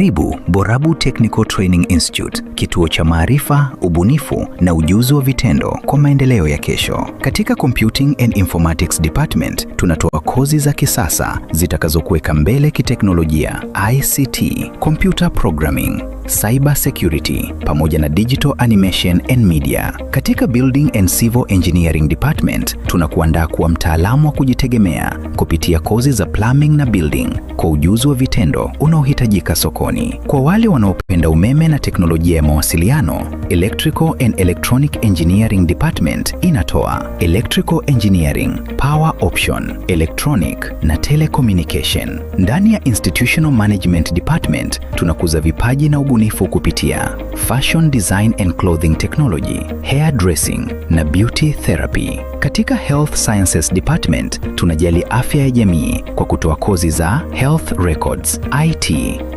Karibu Borabu Technical Training Institute, kituo cha maarifa, ubunifu na ujuzi wa vitendo kwa maendeleo ya kesho. Katika Computing and Informatics Department tunatoa kozi za kisasa zitakazokuweka mbele kiteknolojia, ICT, computer programming, cyber security pamoja na digital animation and media. Katika Building and Civil Engineering Department tunakuandaa kuwa mtaalamu wa kujitegemea kupitia kozi za plumbing na building kwa ujuzi wa vitendo unaohitajika sokoni. Kwa wale wanaopenda umeme na teknolojia ya mawasiliano, Electrical and Electronic Engineering Department inatoa Electrical Engineering, Power Option, Electronic na Telecommunication. Ndani ya Institutional Management Department tunakuza vipaji na ubunifu kupitia Fashion Design and Clothing Technology, Hair Dressing na Beauty Therapy. Katika Health Sciences Department tunajali afya ya jamii kwa kutoa kozi za Health Records, IT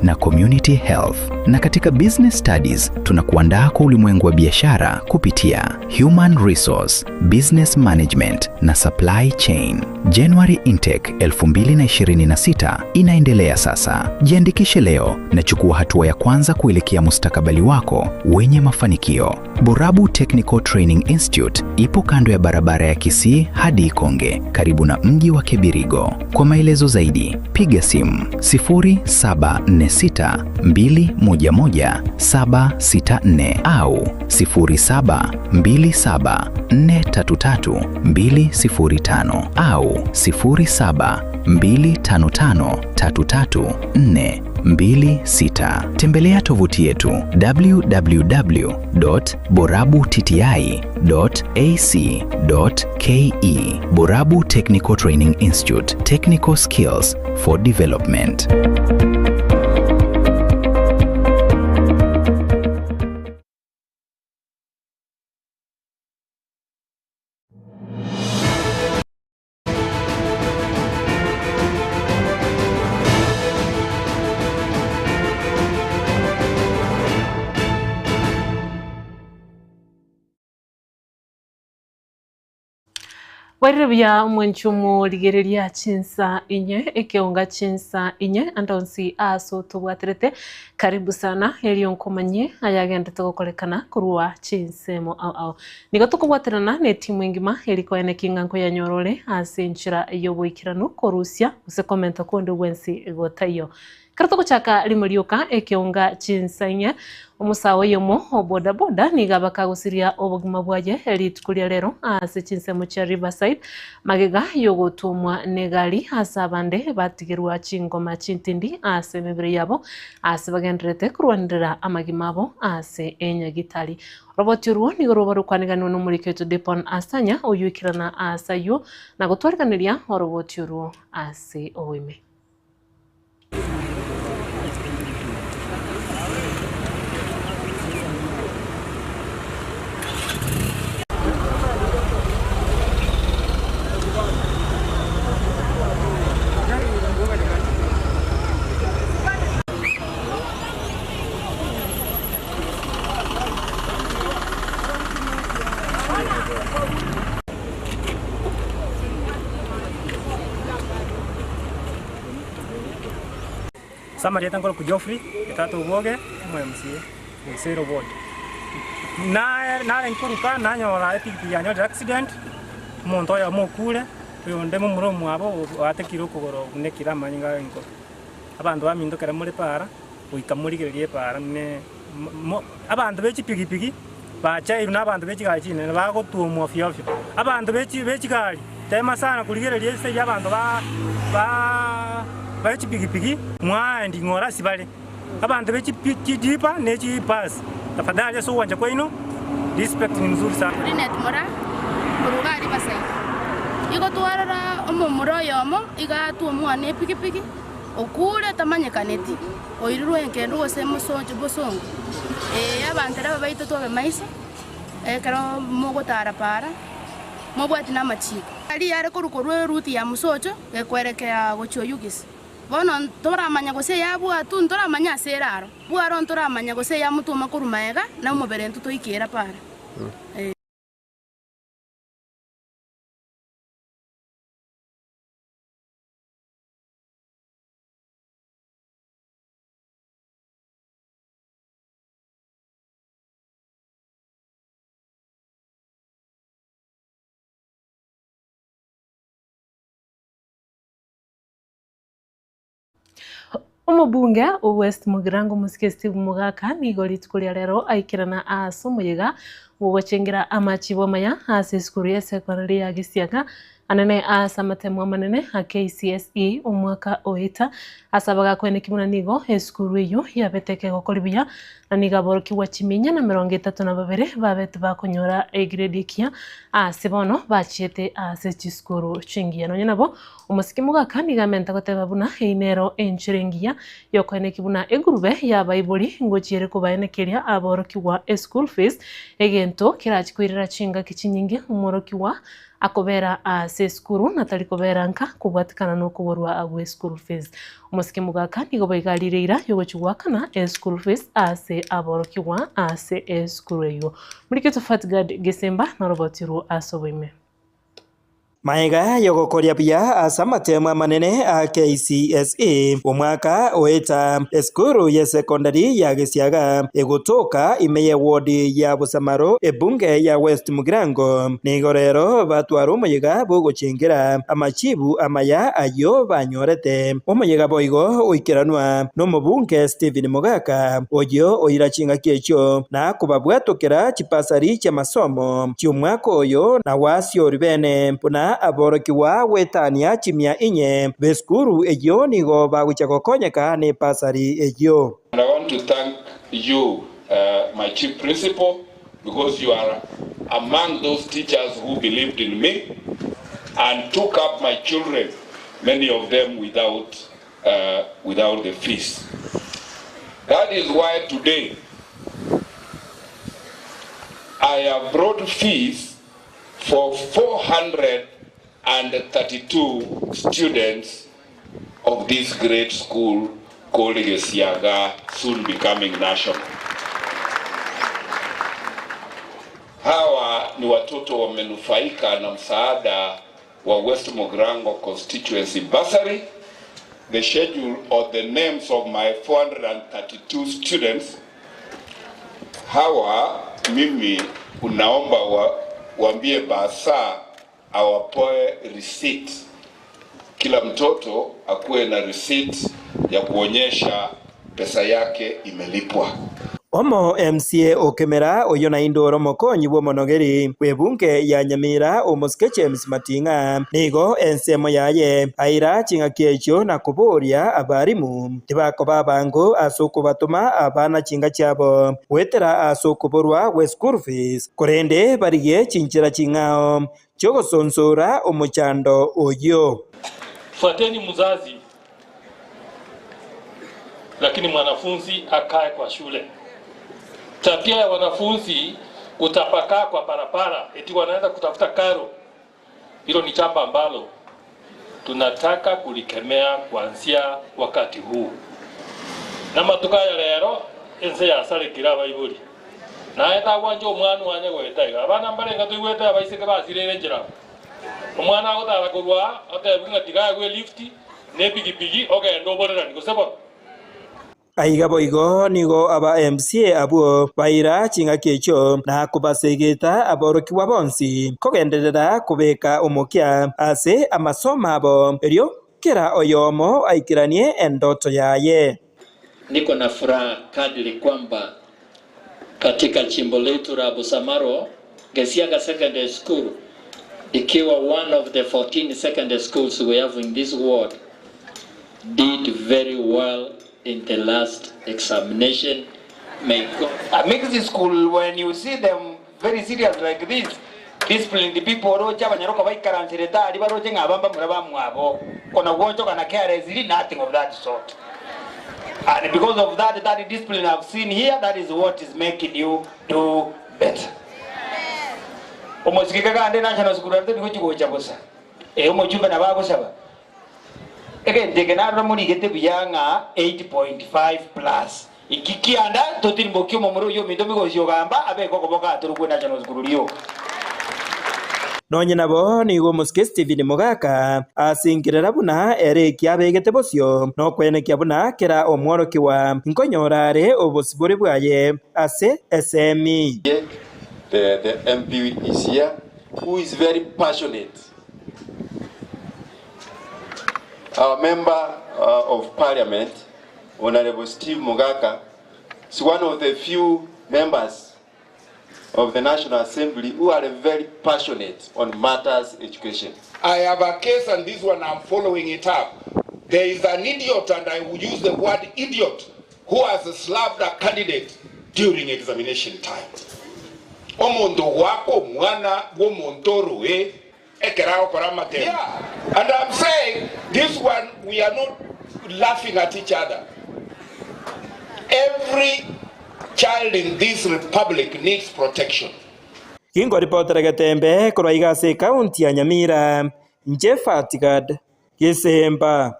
na Community Health. Na katika Business Studies tunakuandaa kwa ulimwengu wa biashara kupitia Human Resource, Business Management na Supply Chain. January Intake 2026 inaendelea sasa. Jiandikishe leo na chukua hatua ya kwanza kuelekea mustakabali wako wenye mafanikio. Borabu Technical Training Institute ipo kando ya barabara ya Kisii hadi Ikonge, karibu na mji wa Kebirigo. Kwa maelezo zaidi, piga simu 0746 211 764 au 0727 433 205 au 0725 533 426. Tembelea tovuti yetu www.borabutti.ac.ke. Borabu Technical Training Institute, Technical Skills for Development. Bwairire buya omwanchi omorigereria chinsa inye, ekeonga chinsa inye, ande onsi ase otobwaterete, karibu sana erio nkomanyie ayagendete gokorekana korwa chinsemo ao ao. Nigo tokobwaterana na etimu engima eri koeneki ng'a nkoyanyora ore ase enchera y'oboikeranu korusia gose komenta konde bwensi gotaiyo. Ekero togochaka rimo rioka ekeonga chinsa inye, omosae oyomo o bodaboda nigo abakagosiria obogima bwaye rituko ria rero ase chinsemo chia Riverside magega yogotumwa negari ase abande batigerwa chingoma chintindi ase emebere yabo ase bagendererete korwanerera amagima abo ase enyagitari. Oroboti orwo nigo roba rokwaniganwa nomoriki oito Depon Asanya oyio oikerana ase ayio na gotwariganeria oroboti orwo ase oboime. Ase amarieta nkorokwa Geoffrey, etata oboge, omo MCA, Oisero ward. Naye nare nkoruka nanyora epikipiki yanyorire accident, omonto oyomo okure, oyonde momura omwabo oatekire okogoro obunekire amanyinga aye nkoro. Abanto baminto ekero more para, goika morigererie epara mune mo abanto be chipikipiki bachairwe na abanto be chigari chinene bagotwomwa ofio ofio. Abanto be chi be chigari, tema sana korigereria ase eywo abanto ba ba ba chipikipiki mwaendi ng'ora ase bare. Abanto be chipi chijipa ne chibus, tafadhali ase ogwancha kwaino, respect ni mzuri sana. Linet Moraa, korwa iga Riverside. Igo twarora omomura oyomo iga atwa omwana epikipiki, okure tamanyekaneti, oirirwe enkendo gose mosoncho bosongo. Ee abanto aba baito twabe maiso, ekero mogotara para, mobwati na amachiko. Aria are korwa korwa eruti ya mosocho gekwerekea gochia Oyugis. Bono ntoramanya gose yabwatwa, ntoramanya ase ere aro. Bwaro ntoramanya gose yamotoma korwa magega, na omobere intwe toikera para. Ee. Omobunge o West Mugirango Omosike Steve Mogaka nigo rituko ria rero aikerana ase omoyega bw'ogochengera amachibo amaya ase esukuru ya secondary ya Gesiaga anene ase amatemo amanene a KCSE omwaka oeta ase abagakoeneki buna nigo esukuru eyio yabete ekegokori buya na nigo aborokigwa chiminya na emerongo etato na babere babete bakonyora egrade ekiya ase bono bachiete ase chisukuru chingiya. Nonya nabo Omosike mogaka nigo amente goteba buna eyio nero enchera engiya yokoenekia buna egurube y'abaibori ngochia ere kobaenekeria aborokigwa eschool fees, egento kerachie koirera chingaki chinyinge omworokigwa akobera ase esukuru na tari kobera nka kobwatekana nokoborwa gwe school fees. Omosike mogaka nigo boigo arire eira yogochia goakana eschool fees ase aborokigwa ase esukuru eyio. Muriketwe Fatgard Gesemba norobotirwe ase oboime. Magega y'ogokoria buya ase amatemo amanene a KCSE omwaka oeta, esukuru y'esekondari ya Gesiaga egotoka ime y'ewodi ya Bosamaro ebunge ya West Mugirango nigo rero batwara omoyega bw'ogochengera amachibu amaya ayio banyorete. Omoyega boigo oikeranwa nomobunge Stephen Mogaka oyio oira chingaki echio na kobabwatokera chipasari chi'amasomo chi'omwaka oyo na gwasiori bene buna aborokigwa goetania chimia inye b'esukuru eyio nigo bagochia gokonyeka nepasari eyio. And I want to thank you my chief principal because you are among those teachers who believed in me and took up my children, many of them without, without the fees. That is why today I have brought fees for 432 students of this great school called Gesiaga, soon becoming national. Hawa ni watoto wamenufaika na msaada wa West Mugirango Constituency Bursary. The schedule of the names of my 432 students hawa mimi unaomba wa, waambie basa awapoe receipt. Kila mtoto akuwe na receipt ya kuonyesha pesa yake imelipwa. Omo MCA o Kemera oyio naende ore omokonyi bw'omonogeri bw'ebunge ya Nyamira omosike James Mating'a nigo ensemo yaye aira ching'aki echio na koboria abarimu tibakoba abango ase okobatoma abana chinga chiabo goetera ase okoborwa gwe school fees korende barigie chinchera ching'ao chi'ogosonsora omochando oyio. Fuateni mzazi lakini mwanafunzi akae kwa shule. Tabia ya wanafunzi kutapakaa kwa barabara eti wanaenda kutafuta karo, hilo ni jambo ambalo tunataka kulikemea kuanzia wakati huu. Namatuko aya rero ense yasarekire abaibori, naye tagwancha omwana one goeta iga. Abana mbarenge toigwete abaiseke basirire enchera amo. Omwana agotara korwa aa otebigwe ng'a tiga aegwe elifti na epigipigi ogende oborerani gose bono. Aiga boigo nigo aba MCA abwo baira ching'aki echio na kobasegeta aborokigwa bonsi kogenderera kobeka omokia ase amasomo abo, erio kera oyomo aikeranie endoto yaye. Niko na furaha kadri kwamba katika jimbo letu la Busamaro, Gesiaga Secondary School ikiwa one of the 14 secondary schools we have in this ward did very well in the last examination. May God. A mixed school when you see them very serious like this, disciplined people oroche abanyaroka baikaranserete aria baroche ng'a aba mbamura bamwabo, kona gwochoka na carelessly nothing of that sort. And because of that, that discipline I've seen here, that is what is making you do better. Omosike kagande national school arte nigo chigocha bosa. Eh omochumbe nabo agosaba. Egento eke narora morigete buya ng'a 8.5 plus. Iki kianda totirimbokia omomura oyio ominto migosi ogamba abeke okoboko atorokwe national school rioka. Nonye nabo nigo omosike Stephen Mogaka asingerera buna ere eki abegete bosio nokwenekia buna kera omworokigwa nkonyora are obosibore bwaye ase esemi. The the MP is here who is very passionate. Our member uh, of parliament. Honorable Steve Mogaka is one of the few members of the National Assembly who are very passionate on matters education. I have a case, and this one I'm following it up. There is an idiot, and I will use the word idiot, who has slapped a candidate during examination time. Omonto gwaka omwana bw'omonto oroe ekero agokora amatemo. Yeah. And I'm saying this one, we are not laughing at each other. Every child in this republic needs protection. Ginkoripotera Getembe korwa iga ase ekaunti ya Nyamira, inche Fatgad Gesemba.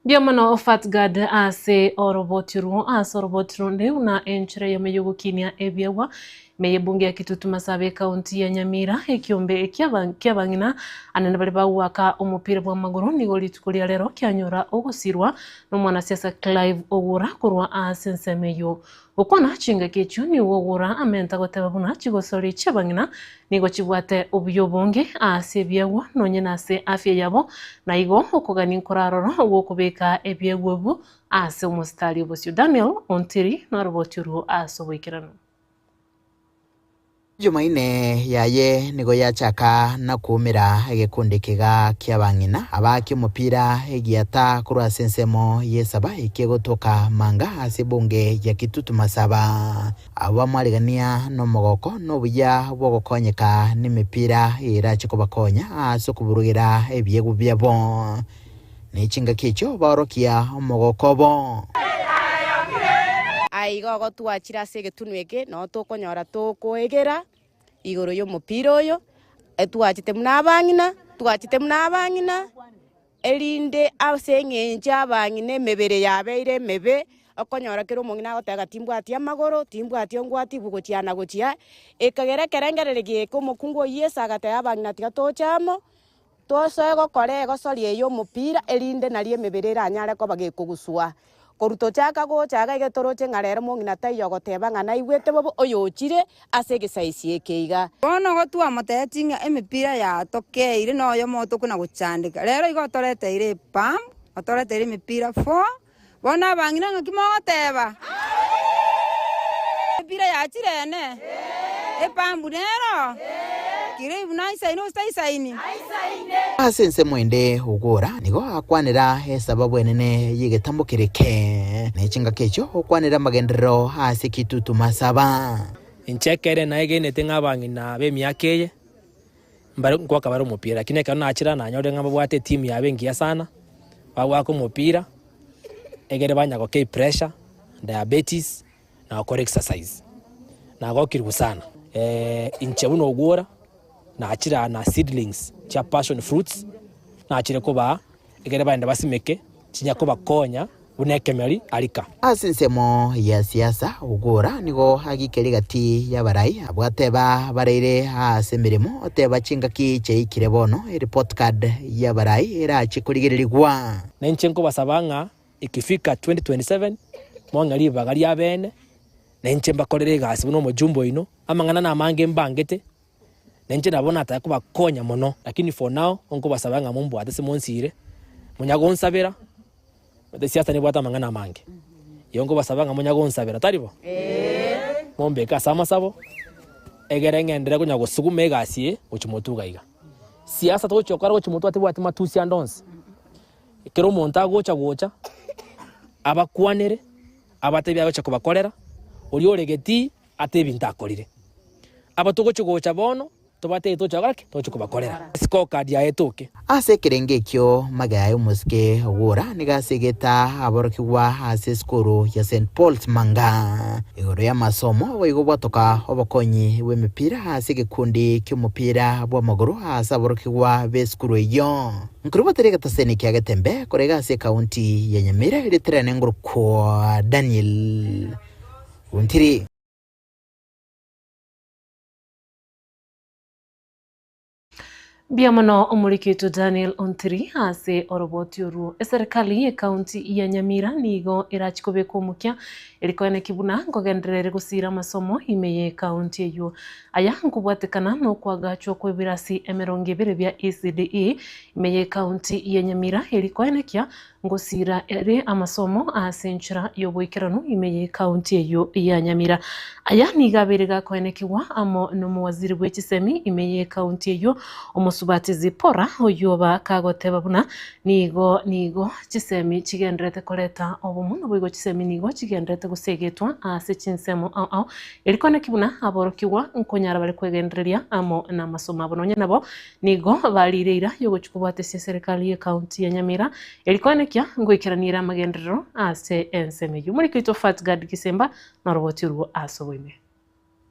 Mbuya mono Fatgad ase oroboti orwo. Ase oroboti ronde buna enchera eyemo y'ogokinia ebiegwa ime y'ebunge ya Kitutu Masaaba ekaunti ya Nyamira, ekiombe kiabang'ina anene baria bagoaka omopira bw'amagoro nigo rituko ria rero kianyora ogosirwa nomwanasiasa Clive Ogura korwa ase ensemo eyio. Gokwana chingaki echio nigo ogora amenta goteba buna chigosori chi'abang'ina nigo chibwate obuya obonge ase ebiegwa nonye nase afya yabo, na igo okogania nkoraroro gw'okobeka ebiegwa ebio ase omositari obosio. Daniel Ontiri noroboti orwo ase oboikeranu. Jumaine yaye nigo yachaka na koumera egekundi kega ki'abang'ina abaaki omopira egiata korwa ase ensemo y'esaba ekegotoka manga ase ebunge ya Kitutu Masaba. Abwo bamwarigania nomogoko na obuya bw'ogokonyeka nemepira erache kobakonya ase okoburugera ebiegwa biabo. Ne chingaki echio baorokia omogoko obo. Aiga igo twachire ase egetunwa eke, nao tokonyora tokoegera igoro y'omopira oyo, etwachete buna abang'ina, twachete buna abang'ina, erinde ase eng'encho abang'ina emebere yabeire emebe, okonyora kera omong'ina agoteba ng'a timbwati amagoro, timbwati ongwati gochia na gochia, ekagera ekerengererio geke omokungu oyio Yeso agateba abang'ina tiga toche amo, Tosoe gokora egosori eye y'omopira, erinde nario emebere eranyare koba gekoguswa. Korwa tochaka gocha iga iga toroche ng'a rero mong'ina taiyo ogoteba ng'a naigwete bobe oyochire ase egesaisi eke iga. Bono igo twamotebetie ng'a emepira yatokeire noyomo otokona gochandeka. Rero igo otoreteire epump, otoreteire emepira four, bono abang'ina ng'aki mogoteba? Emepira yachire ene? Epambu nero? Kire buna aisaine gose taisaini? Ase ensemo ende Ogora nigo akwanera esababu enene y'egetambo kere eke, ne chingaki echio okwanera amagenderero ase kitutu masaba. Inche ekere naegenete ng'a abang'ina b'emiaka eye mbare nkoaka bare omopira, lakini ekero nachire nanyorire ng'a mbabwate etimu yabo engiya sana, bagoaka omopira, egere banya goka epressure, diabetes, na gokora exercise. Nagokirwe sana. Inche buna ogwora, nachire aa na seedlings chia passion fruits, nachire kobaa ekere bagende basimeke, chinya kobakonya buna ekemeri arika. Ase ensemo ya siasa, Ogwora nigo agikeria gati y'abarai abwo ateba baraire ase emeremo, oteba chingaki chiaikire bono ereport card y'abarai erache korigererigwa. Na inche nkobasaba ng'a Ikifika 2027 mong'e ribaga riabeene, na inche mbakorere egasi buna omojumbe oino, amang'ana namange mbangete, na inche nabo natake kobakonya mono, lakini for now nkobasaba ng'a mombwate ase monsiire, monya gonsabera, omanyete siasa nebwate amang'ana amange, igo nkobasaba ng'a monya gonsabera, tari bo? Mombeke ase amasabo, egere ng'enderere konya gosuguma egasi eye gochia motwe iga iga. Siasa togochia gokora gochia motwe tebwati matusi ande onsi. Ekero omonto agocha gocha, abakwanere, abatebie agocha kobakorera, oria ore getii ate ebinto akorire. Aba togochia gocha bono, tobatebie togocha gokora ki? Togochia kobakorera. Scorecard yaye etoke. Ase ekerengo ekio magega y'omosike ogora nigo asegete aborokigwa ase esukuru ya St Paul's Manga igoro y'amasomo boigo bwatoka obokonyi bw'emepira ase egekundi ki'omopira bw'amagoro ase aborokigwa b'esukuru eyio. Nkorobotera egetaseni kia Getembe korwa iga ase ekaunti ya Nyamira ritirane ngorokwa Daniel Ontiri. Mbuya mono omoriki oito Daniel Ontiri ase oroboti orwo. Eserikali y'ekaunti ya Nyamira nigo erachi kobeka omokia eri koeneki buna nkogenderera ere gosiira amasomo ime y'ekaunti eyio. Aya nkobwatekana nokoagachwa kw'ebirasi emerongo ebere bia ECDE ime y'ekaunti ya Nyamira eri koenekia Ngosira ere amasomo ase enchera y'oboikeranu ime y'ekaunti eyio ya Nyamira. Aya nigo abeire gakoenekigwa amo nomowaziri bwe chisemi ime y'ekaunti eyio omosubati Zipporah oyio oba kagoteba buna nigo nigo chisemi chigendererete koreta obomo naboigo chisemi nigo chigendererete gosegetwa ase chinsemo ao ao eri koeneki buna aborokigwa nkonyara bare kwegendereria amo namasomo abo nonya nabo Nigo bariire eira y'ogochia kobwatesia eserekari y'ecounty ya Nyamira eri koenekia ngoikerania ere amagenderero ase ensemo eyio. Omoriki oito Fatgard Gisemba noroboti orwo ase oboime.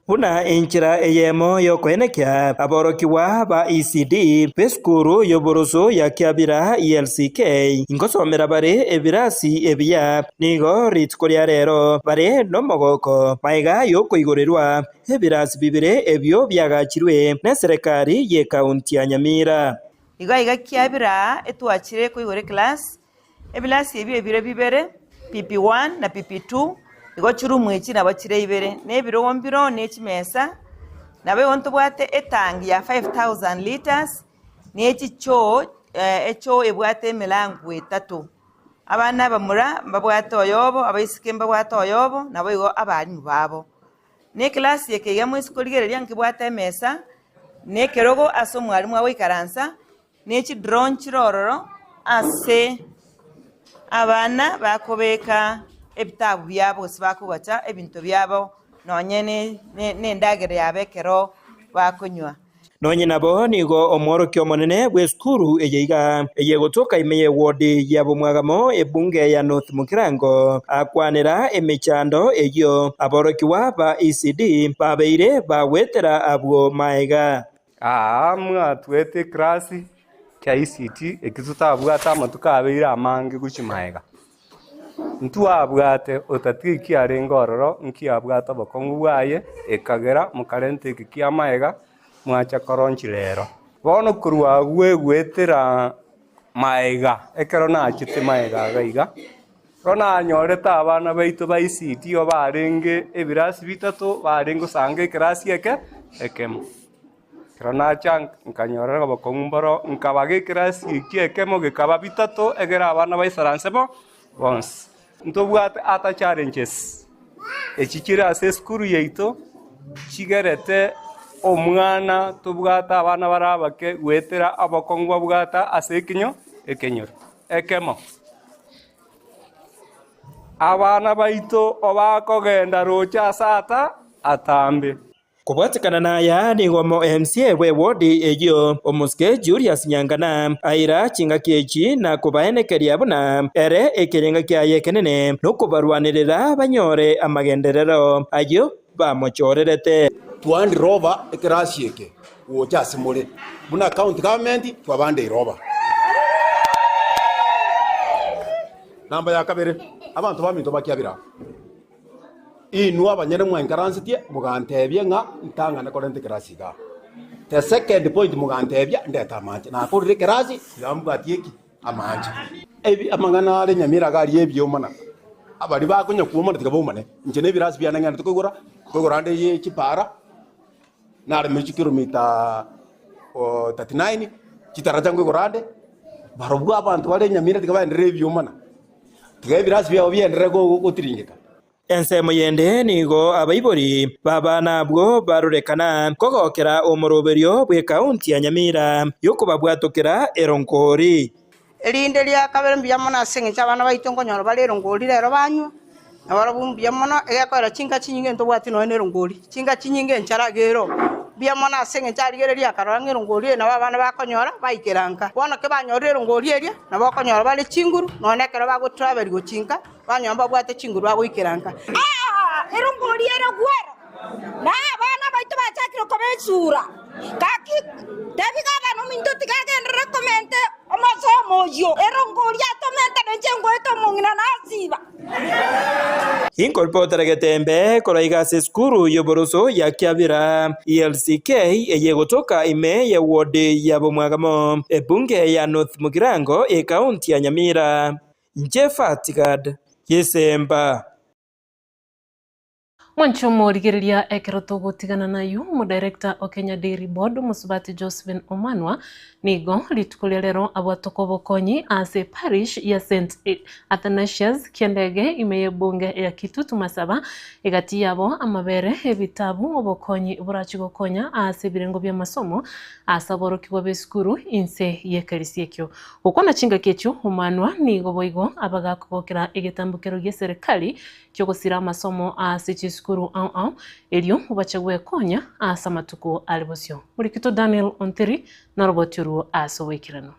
Buna enchera eyemo y'okoenekia aborokigwa ba ECD b'esukuru y'oboroso ya Kiabira ELCK ngosomera bare ebirasi ebiya, nigo rituko ria rero bare nomogoko magega y'okoigorerwa Ebirasi bibere ebio biagachirwe neserekari y'ekaunti ya Nyamira. Igo aiga kiabira etwachire koigora eclass, ebilasi ebio ebire bibere, PP1 na PP2, igo chiroom echi nabo chire ibere, na ebirogo mbiroo na echimesa, nabo igo ntobwate etangi ya 5000 litres, na echichoo echoo ebwate emilango etato. Abana abamura mbabwate oyobo, abaiseke mbabwate oyobo, naboigo abalimu babo. Na ekelasi eke iga moise korigereria nkebwate emesa, na ekerogo ase omwalimu agoikaransa, ne chidraw nchire ororo ase abana bakobeka ebitabu biabo gose bakogacha ebinto biabo nonye ne ne endagera yabo ekero bakonywa. Nonye nabo nigo omworokia omonene bw'esukuru eye iga, eye egotoka ime y'ewodi ya Bomwagamo ebunge ya North Mugirango, akwanera emechando eyio aborokigwa ba ECD babeire bagwetera abwo maega. Aa mwatwete eclass kia ECD eki totabwate amatuko abeire amange gochia maega. Ntwabwate otatiga eki arenge ororo, nkiabwate obokong'u bwaye, ekagera mokarenta eke ki'amaega, mwacha koronchi rero. Bono korwa agwo egoetera maega, ekero nachete maega iga iga, ekero nanyorete abana baito ba ECD barenge ebirasi bitato, barenge gosanga ekerasi eke ekemo. Ekero nacha nkanyorera obokong'u mboro, nkabaga ekerasi ekio ekemo gekaba bitato, egere abana baisaranse bo bonsi. Ntobwate ata challenges echi chire ase esukuru yaito, chigerete omwana tobwate abana bare abake goetera obokong'u babwate ase ekenyo ekenyoro ekemo. Abana baito obakogenda roche ase ata atambe. Kobwatekana naya nigo omo MCA bw'ewodi eyio, omosike Julius Nyangana, aira chingaki echi na kobaenekeria buna ere ekerenga kiaye ekenene nokobarwanerera banyore amagenderero ayio bamochorerete. Twandi roba ekerasi eke gocha ase more buna county government twabande iroba. Namba ya kabere, abanto baminto bakiabire aa. Inwe abanyene mwainkaransetie, mogantebia ng'a ntang'ane korenta ekerasi igaa. The second point mogantebia ndete amache. Nakorire ekerasi, tiga mbwatie ki? Amache. Ebi amang'ana are nyamira iga aria ebiomana. Abaria bakonya kwomana tiga baomane. Inche na ebirasi biane ng'endete koigora, nkoigora ande ye chipara, naremire chikilomita 39, chitaracha nkoigora ande, barobwo abanto bare nyamira tiga baenderere ebiomana. Tiga ebirasi biabo bienderere gotiringeka. Ensemo yende nigo abaibori b'abana abwo barorekana kogokera omoroberio bw'ekaunti ya Nyamira y'okobabwatokera eronkori. Erinde ria kabere mbuya mono ase engencho abana baito nkonyora bare erongori rero banywa, na barabwo mbuya mono, egekoera chinka chinyinge ntobwati nonya na erongori, chinka chinyinge enchara iga ero. Mbuya mono ase engencho arigereria akarora ng'a erongori eye nabo abana bakonyora, baikera nka. Bono kebanyorire erongori eria, nabo okonyora bare chinguru, nonya na ekero bagotravel gochia nka, banyora mbabwate chinguru bagoikera nka. Aa, erongori ere gwero, na abana baito bachakire koba esura. Gaki, tebi gabana ominto tiga agenderere komenta omosomo oyio. Erongori atomente nenche ngoeta omong'ina nasiba. Inkoripotera getembe korwa iga ase esukuru y'oboroso ya Kiabira, ELCK, eye egotoka ime ye ward ya Bomwagamo, ebunge ya North Mugirango, ekaunti ya Nyamira. Inche Fatgad Gisemba. Mwanche omorigereria ekero togotigana nayio, Omodirector o Kenya Dairy Board Omosubati Josephine Omanwa nigo rituko ria rero abwatoka obokonyi ase eparish ya St Athanasius Kiandege ime y'ebunge ya Kitutu Masaba egati yabo amabere, ebitabu, obokonyi borachi gokonya ase ebirengo bi'amasomo ase aborokigwa b'esukuru inse y'ekerisia ekio. Gokwana chingaki echio Omanwa nigo boigo abagakogokera egetambokero gi'eserekari ki'ogosira amasomo ase chisukuru ao ao, erio bache gwekonya ase amatuko are bosio. Morikito Daniel Ontiri noroboti orwo ase oboikeranu.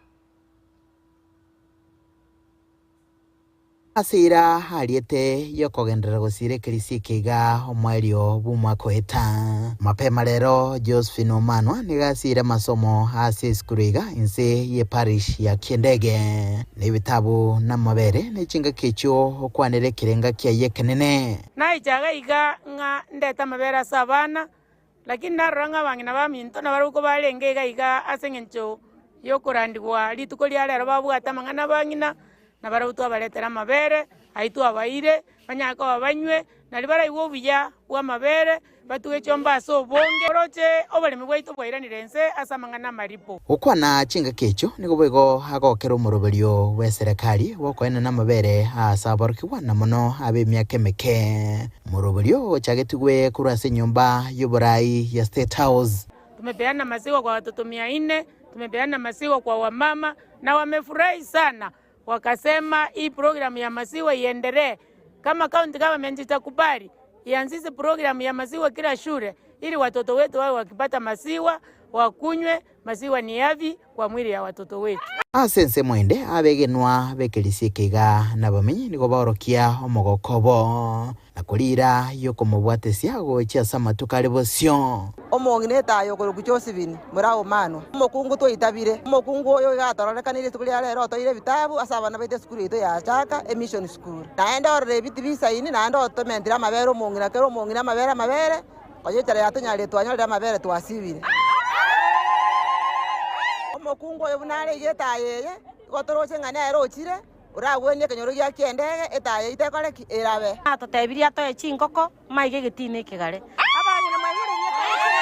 Ase eira ariete y'okogenderera gosiira ekerisia eke iga omoerio bw'omwaka oeta. Mapema rero Josephine Omanwa nigo asiire amasomo ase esukuru iga inse ye parish ya Kiendege. Nebitabu namabere, ne chingaki echio okwanere ekerenga kiaye ekenene. Naiche iga iga ng'a ndete amabere ase abana, lakini narora ng'a abang'ina baminto nabarabwo kobarenge iga iga ase engencho y'okorandigwa rituko ria rero babwate amang'ana abang'ina, nabarabwo twabaretera amabere, ayio twabaeire, banyare koba banywe, nario baraigwe obuya bw'amabere, batuge chiombe ase obonge. Oroche oboremi bwaito bwairanire ense ase amang'ana amaripo. Gokwana chingaki echio nigo boigo agokera omoroberio bw'eserekari bw'okoenana amabere ase aborokigwa na mono ab'emiaka emeke. Omoroberio ochagetigwe korwa ase enyomba y'oboraai ya State House. Tumepeana maziwa kwa watoto mia nne, tumepeana maziwa kwa wamama na wamefurahi sana Wakasema hii programu ya maziwa iendelee. Kama county government itakubali ianzishe programu ya maziwa kila shule ili watoto wetu wawe wakipata maziwa wakunywe, maziwa ni afya kwa mwili ya watoto wetu. Ase ensemo ende abegenwa b'ekerisia eke iga nabamenyi nigo baorokia omogoko obo. Na koriira y'okomobwatesia gochia ase amatuko are bosio. Omong'ina etaaya okorokwa Josephine moraomanwa, omokungu twaitabire. Omokungu oyo iga atororekanire rituko ria rero otoire ebitabu ase abana baito esukuru yaito yachaka, emission school. Naende orore ebiti bisaini naende otomentire amabere omong'ina kera omong'ina amabere amabere, konya echara yatonyarire twanyorire amabere twasibire. Omokungu oyo buna are iga etaaya eye, igo toroche ng'a nere ochire. Oragwenie ekenyoro gia ki'endege, etaya yaito ekore ki? Erabe. Atotebirie atoe chingoko, maiga egetini ekegare. Abang'ina mwaigure erieta rie chingoko.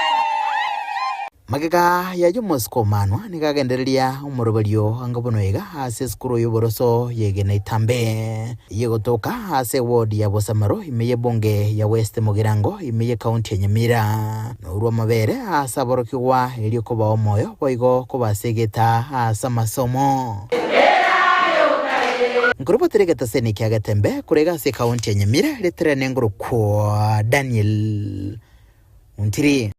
Magega y'ayio omosike omanwa nigo agendereria omoroberio anga buna oiga ase esukuru y'oboroso y'egena itambe ey'egotoka ase eward ya Bosamaro ime y'ebunge ya West Mugirango ime y'ecounty ya Nyamira. Norwa amabere ase aborokigwa erio kobaa omoyo boigo kobasegeta ase amasomo. Nkorobotera egetaseni kia Getembe korega ase ekaunti ya Nyamira ritere nengorokwa Daniel Ontiri.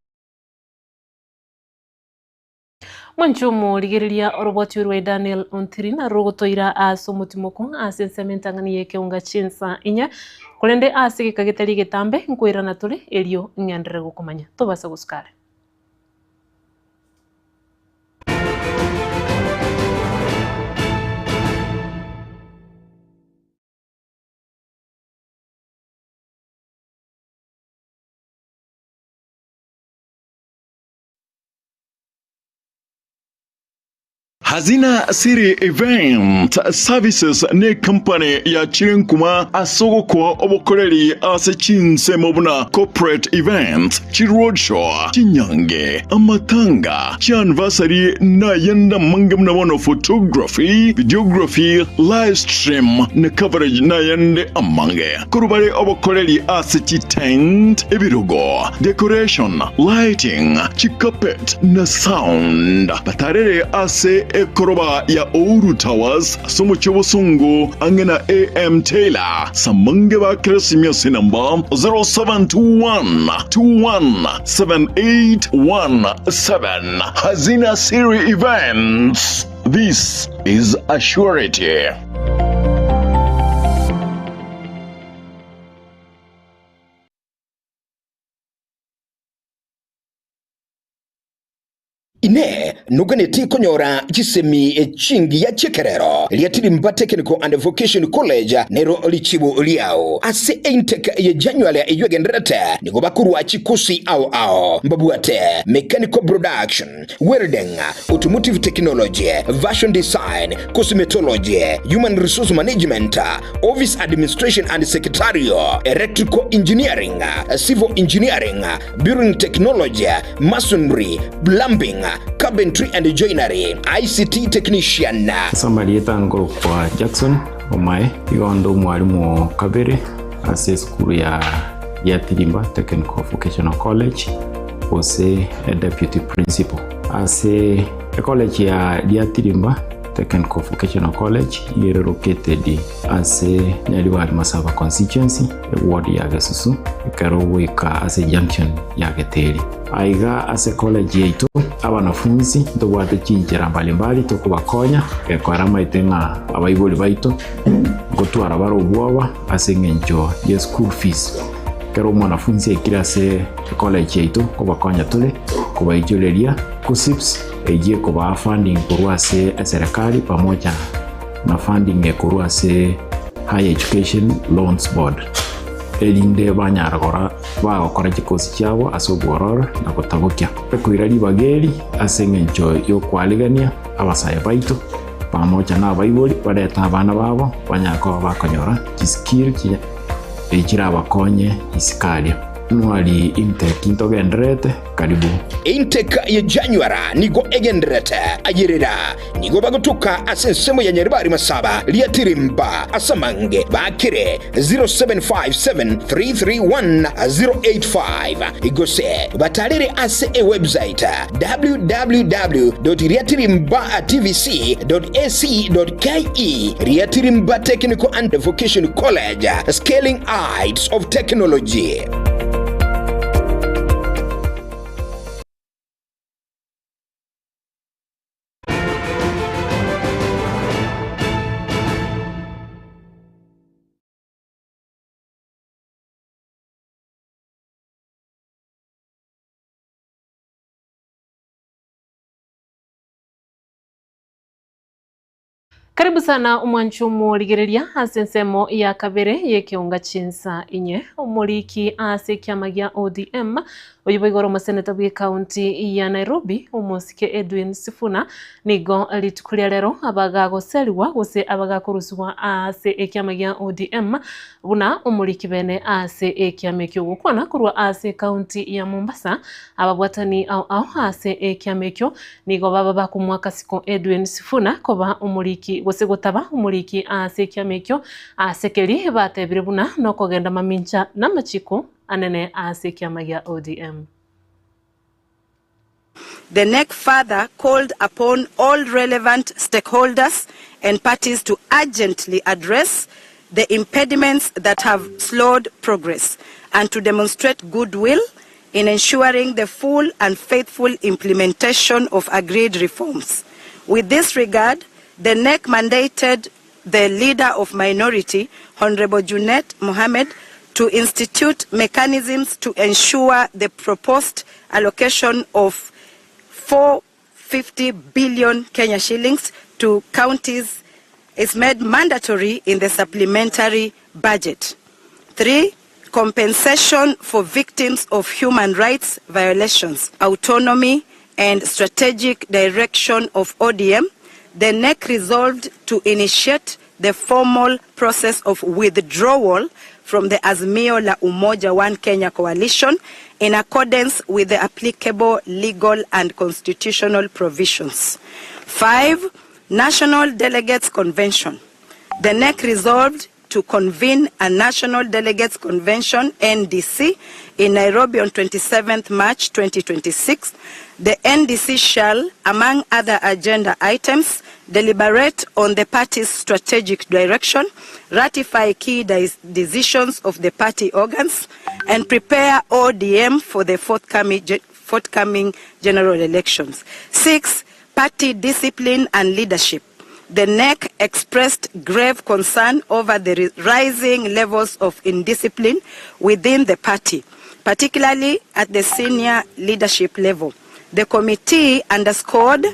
Mwanche omorigereria oroboti orwa Daniel Ontiri narwo rogotoira ase omotimoko ase ensemo entang'ani y'ekeunga chinsa inye, korende ase egeka getari egetambe nkoirana tore erio ng'enderere gokomanya. Tobasa gosuka are. Hazina City Event Services ne company yachire nkuma ase ogokoa obokoreri ase chinsemo buna corporate events, chiroadshow, chinyange, amatanga, chianniversary na ayande amange buna bono photography, videography, live stream na coverage na ayande amange. Korwa bare obokoreri ase chitent, ebirogo, decoration, lighting, chicarpet na sound. Batarere ase ekoroba ya Ouru Towers ase omochie obosongo ang'e na AM Taylor. Samange ba Keresimia ase enamba 0721 217817. Hazina Siri Events. This is a surety. Inee! Noganeti konyora chisemi chingiya chi'ekerero? Riatirimba Technical and Vocation College nero richibu riao. Ase eintake ye January eyio egendererete, nigo bakorua chikosi ao ao mbabwate Mechanical Production, Welding, Automotive Technology, Fashion Design, Cosmetology, Human Resource Management, Office Administration and Secretarial, Electrical Engineering, Civil Engineering, Building Technology, Masonry, Plumbing, Carpentry and Joinery, ICT Technician. Ase amarieta nkorokwa Jackson Omae, igo onde omwalimu o kabere ase esukuru ya Giatirimba Technical Vocational College gose deputy principal. Ase ecollege ya Giatirimba Technical Vocational College iga ere located ase Nyaribari Masaba Constituency, eward ya Gesusu, ekero ogoika ase junction ya Geteri. Aiga ase college yaito abanafunsi ntobwate chinchera mbalimbali tokobakonya gekora amaete ng'a abaibori baito ngotwara bare obwoba ase eng'encho ye school fees. Ekero omwanafunsi aikire ase ecollege yaito nkobakonya tore kobaichoreria KUCCPS eyio ekobaa funding korwa ase eserekari pamoja na funding ekorwa ase Higher Education Loans Board erinde banyara gora bagokora chikosi chiabo ase obwororo na gotabokia. Ekoira ribaga eri ase engencho y'okwarigania abasae baito pamoja na abaibori barete abana babo banyare koba bakonyora chiskill chirabakonye isiko aria. Nwari intake ntogendererete Karibu. Intake ye January nigo egendererete ayerera nigo bagotoka ase ensemo ya Nyaribari Masaba Riatirimba ase amange baakere 0757331085 gose batarere ase ewebsite www.riatirimbatvc.ac.ke Riatirimba Technical and Vocation College, Scaling Heights of Technology. Karibu sana omwanchi omorigereria ase ensemo ya kabere y'ekeonga chinsa inye. Omoriki ase ekiama gia ODM oyio boigo ore omoseneta bw'ecounty ya Nairobi omosike Edwin Sifuna nigo rituko ria rero abagagoserigwa gose abagakorusigwa ase ekiama gia ODM buna omoriki bene ase ekiama ekio. Gokwana korwa ase ecounty ya Mombasa ababwatani ao ao ase ekiama ekio Nigo baba bakomoa kasiko Edwin Sifuna koba omoriki gose gotaba omoriki ase ekiama ekio ase keri batebire buna nokogenda mamincha namachiko anene ase ekiama gia ODM. The NEC further called upon all relevant stakeholders and parties to urgently address the impediments that have slowed progress and to demonstrate goodwill in ensuring the full and faithful implementation of agreed reforms. With this regard, the NEC mandated the leader of minority, Honorable Junet Mohammed, to institute mechanisms to ensure the proposed allocation of 450 billion Kenya shillings to counties is made mandatory in the supplementary budget. 3. Compensation for victims of human rights violations, autonomy and strategic direction of ODM, the NEC resolved to initiate the formal process of withdrawal from the Azimio la Umoja One Kenya coalition in accordance with the applicable legal and constitutional provisions. 5. National Delegates Convention. The NEC resolved to convene a National Delegates Convention, NDC, in Nairobi on 27th March 2026. The NDC shall, among other agenda items, deliberate on the party's strategic direction, ratify key decisions of the party organs, and prepare ODM for the forthcoming, forthcoming general elections. 6. Party discipline and leadership. The NEC expressed grave concern over the rising levels of indiscipline within the party, particularly at the senior leadership level. The committee underscored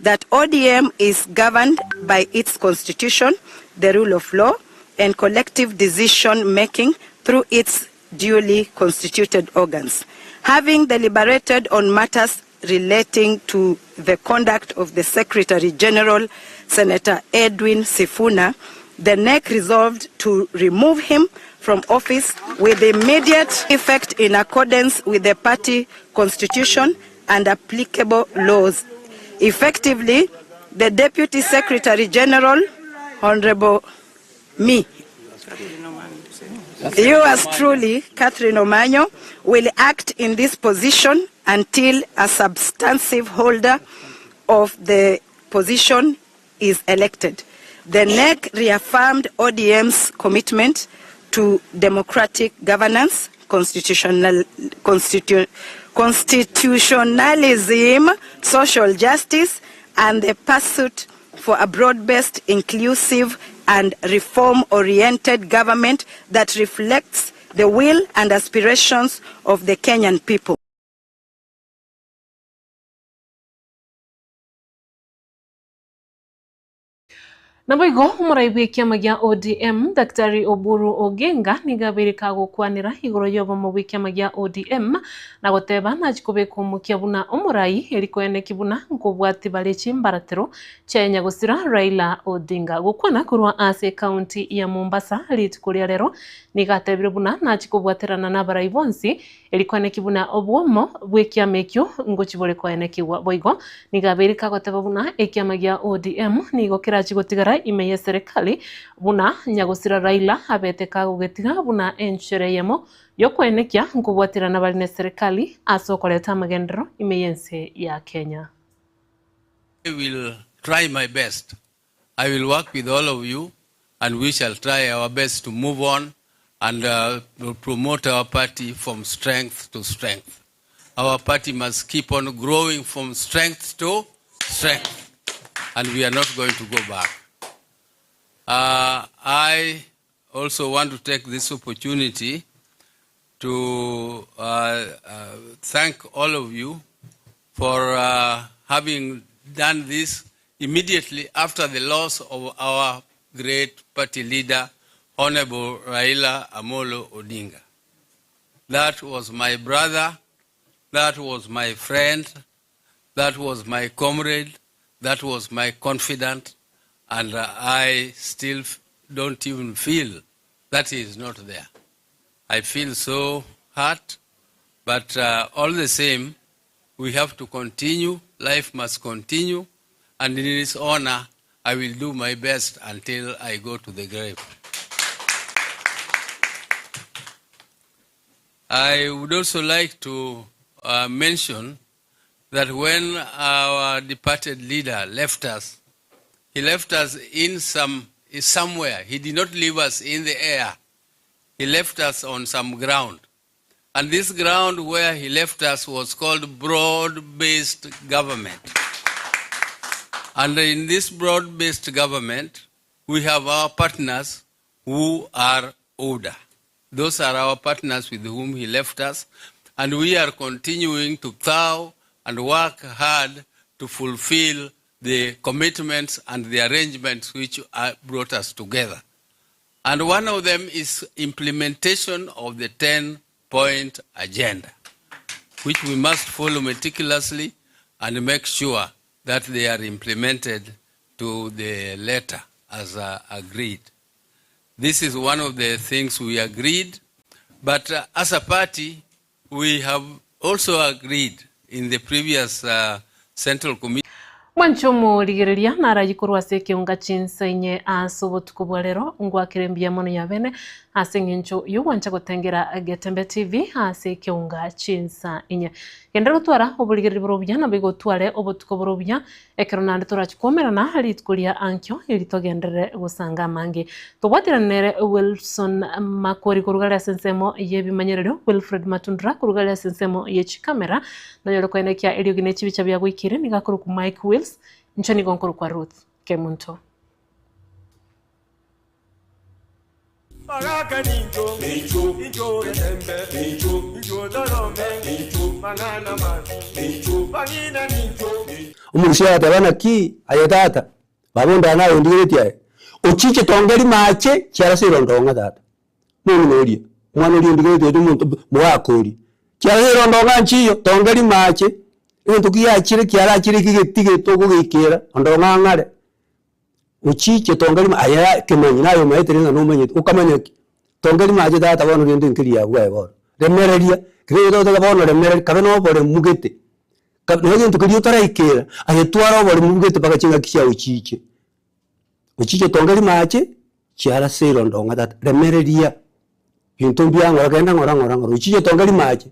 that ODM is governed by its constitution, the rule of law, and collective decision making through its duly constituted organs. Having deliberated on matters relating to the conduct of the Secretary General, Senator Edwin Sifuna, the NEC resolved to remove him from office with immediate effect in accordance with the party constitution and applicable laws. Effectively, the Deputy Secretary General, Honorable me, Yours truly, Catherine Omanyo, will act in this position until a substantive holder of the position is elected. The NEC reaffirmed ODM's commitment to democratic governance, constitutional, constitu, constitutionalism, social justice, and the pursuit for a broad-based, inclusive, and reform-oriented government that reflects the will and aspirations of the Kenyan people. Naboigo omorai bw'ekiama gia ODM Daktari Oburu Oginga nigo abeire kagokwanera igoro y'obomo bw'ekiama gia ODM na goteba nachie kobeka omokia buna omorai eri koeneki buna nkobwati bare chimbaratero chiaye nyagosira Raila Odinga. Gokwana korwa ase ekaunti ya Mombasa rituko ria rero nigo atebire buna nachie kobwaterana nabarai bonsi Eri koeneki buna obwomo bw'ekiama ekio ngochi bore koenekigwa. Boigo nigo abeire kagoteba buna ekiama gia ODM nigo kerachi gotigara ime y'eserekari buna nyagosira Raila abete kagogetiga buna enchera eyemo y'okoenekia nkobwaterana bare neserekari ase okoreta amagenderero ime y'ense ya Kenya. I will try my best. I will work with all of you and we shall try our best to move on and uh, promote our party from strength to strength. Our party must keep on growing from strength to strength, and we are not going to go back. Uh, I also want to take this opportunity to uh, uh, thank all of you for uh, having done this immediately after the loss of our great party leader, Honorable Raila Amolo Odinga. That was my brother, that was my friend, that was my comrade, that was my confidant, and I still don't even feel that he is not there. I feel so hurt, but uh, all the same, we have to continue. Life must continue, and in his honor, I will do my best until I go to the grave. I would also like to uh, mention that when our departed leader left us, he left us in some somewhere. He did not leave us in the air. He left us on some ground. And this ground where he left us was called broad-based government. And in this broad-based government, we have our partners who are older. Those are our partners with whom he left us. And we are continuing to plow and work hard to fulfill the commitments and the arrangements which brought us together. And one of them is implementation of the 10 point agenda, which we must follow meticulously and make sure that they are implemented to the letter as uh, agreed. This is one of the things we agreed, but uh, as a party, we have also agreed in the previous uh, Central Committee. Mwanche omorigereria narayi korwa ase ekeunga chinsa inye ase obotuko bwa rero ngwakere mbuya mono ya bene ase eng'encho yogwancha gotengera Getembe TV ase ekeunga chinsa inye. Genda gotwara oborigereria bore obuya nabo igotware obotuko bore obuya ekero naende torachi kwomerana rituko ria ankio eri togenderere gosanga amange. Tobwaterane nere Wilson Makori koruga ase ensemo y'ebimanyererio, Wilfred Matundura koruga ase ensemo ye chikamera, nonyore koenekia eriogi ne chibicha biagoikire nigo akorokwa Mike Wills, inche nigo nkorokwa Ruth Kemunto. Omorusia agateba, Naki aye tata? Baba onde naye ondigeretie aye, ochiche tongeri mache chiarase erondong'a tata. Omong'ina oria, omwana oria ondigeretie ocha omonto mogaka oria, chiarase erondong'a nchiyo, tongeri mache, egento kiachire kiarachire ekegetige togogeikera, ondong'a ang'are. Ochiche tongeri ma aye kemanyi naye omaete rende nomanyete, okamanya ki? Tongeri mache tata bono rende nkeri abwo aye bono, remereria, kera egento ogoteba bono remereria, kabe na oboremu gete. Nonye egento keria otaraikera, aye twara oboremu bugete mpaka ching'aki chiao chiche. Ochiche otonge rimache, chiarase irondo ng'a tata, remereria, binto mbuya ng'ora genda ng'ora ng'ora ng'ora, ochiche otonge rimache.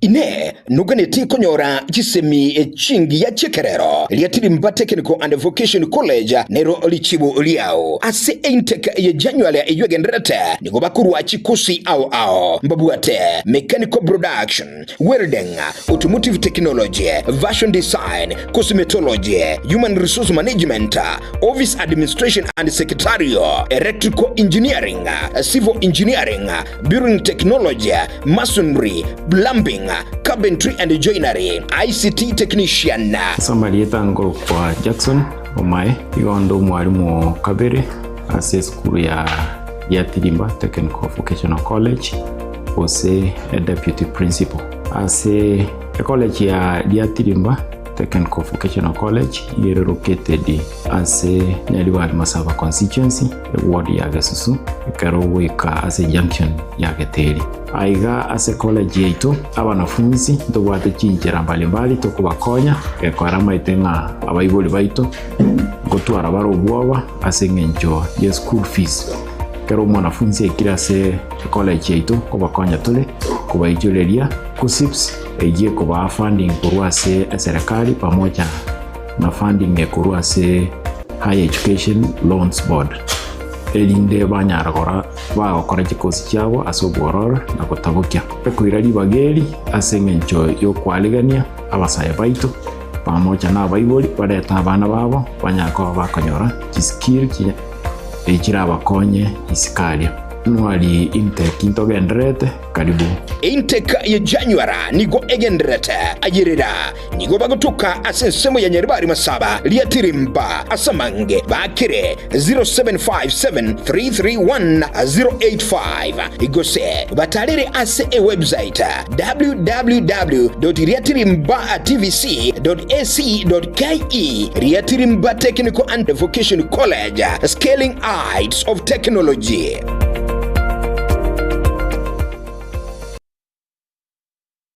Inee! Noganeti konyora chisemi chingiya chi'ekerero? Riatirimba Technical and Vocation College nero richibu riao. Ase eintake ye January eyio egendererete, nigo bakorwa chikosi ao ao. Mbabwate Mechanical Production, Welding, Automotive Technology, Fashion Design, Cosmetology, Human Resource Management, Office Administration and Secretarial, Electrical Engineering, Civil Engineering, Building Technology, Masonry, Plumbing, Carpentry and Joinery, ICT Technician. Ase amarieta nkorokwa Jackson Omae, igo nde omwalimu o kabere ase esukuru ya Giatirimba Technical Vocational College gose Deputy Principal. Ase ecollege ya Giatirimba Technical Vocational College iga ere located ase Nyaribari Masaba Constituency, eward ya Gesusu, ekero ogoika ase junction ya Geteri. Aiga ase college yaito abanafunsi ntobwate chinchera mbalimbali tokobakonya gekora amaete ng'a abaibori baito ngotwara bare obwoba ase eng'encho ye school fees. Ekero omwanafunsi aikire ase ecollege yaito nkobakonya tore kobaichoreria KUCCPS eyio ekobaa funding korwa ase eserekari pamoja na funding ekorwa ase Higher Education Loans Board erinde banyara gora bagokora chikosi chiabo ase obwororo na gotabokia. Ekoira ribaga eri ase engencho y'okwarigania abasae baito pamoja na abaibori barete abana babo banyare koba bakonyora chiskill chirabakonye isiko aria. Nwari intake ntogendererete karibu. Intake ye January nigo egendererete ayerera nigo bagotuka ase ensemo ya Nyaribari Masaba Riatirimba ase amange bakire 0757331085 gose batarere ase ewebsite www.riatirimbatvc.ac.ke Riatirimba Technical and Vocation College, Scaling Heights of Technology.